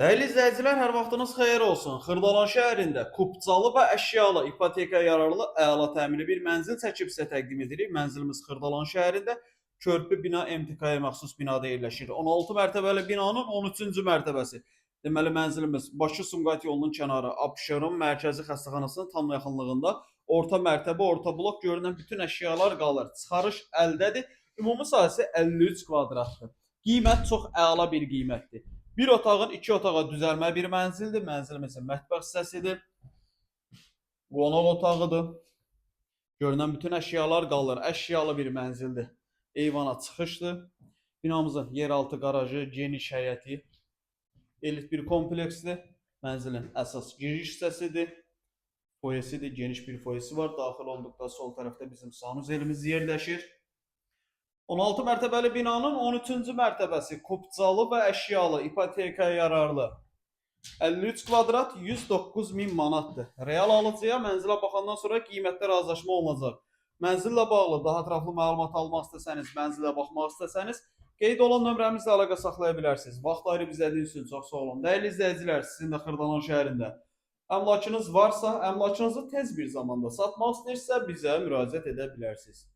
Dəyərli izləyicilər, hər vaxtınız xeyir olsun. Xırdalan şəhərində kupçalı və əşyalı, ipotekaya yararlı, əla təmirli bir mənzil çəkib sizə təqdim edirik. Mənzilimiz Xırdalan şəhərində körpü bina MTK-ya məxsus binada yerləşir. 16 mərtəbəli binanın 13-cü mərtəbəsi. Deməli mənzilimiz Bakı-Sumqayıt yolunun kənarı, Abşeron mərkəzi xəstəxanasının tam yaxınlığında orta mərtəbə, orta blok görünən bütün əşyalar qalır. Çıxarış əldədir. Ümumi sahəsi 53 kvadratdır. Qiymət çox əla bir qiymətdir. Bir otağın iki otağa düzəlmə bir mənzildir. Mənzilimizin mətbəx hissəsidir. Qonaq otağıdır. Görünən bütün əşyalar qalır. Əşyalı bir mənzildir. Eyvana çıxışdır. Binamızın yeraltı qarajı, geniş həyəti, elit bir kompleksdir. Mənzilin əsas giriş hissəsidir. Foyesidir, geniş bir foyesi var. Daxil olduqda sol tərəfdə bizim sanuzelimiz yerləşir. 16 mərtəbəli binanın 13-cü mərtəbəsi kupçalı və əşyalı, ipotekaya yararlı. 53 kvadrat 109 min manatdır. Real alıcıya mənzilə baxandan sonra qiymətdə razılaşma olunacaq. Mənzillə bağlı daha ətraflı məlumat almaq istəsəniz, mənzilə baxmaq istəsəniz, qeyd olan nömrəmizlə əlaqə saxlaya bilərsiniz. Vaxt ayırıb izlədiyiniz üçün çox sağ olun. Dəyərli izləyicilər, sizin də Xırdalan şəhərində əmlakınız varsa, əmlakınızı tez bir zamanda satmaq istəyirsə bizə müraciət edə bilərsiniz.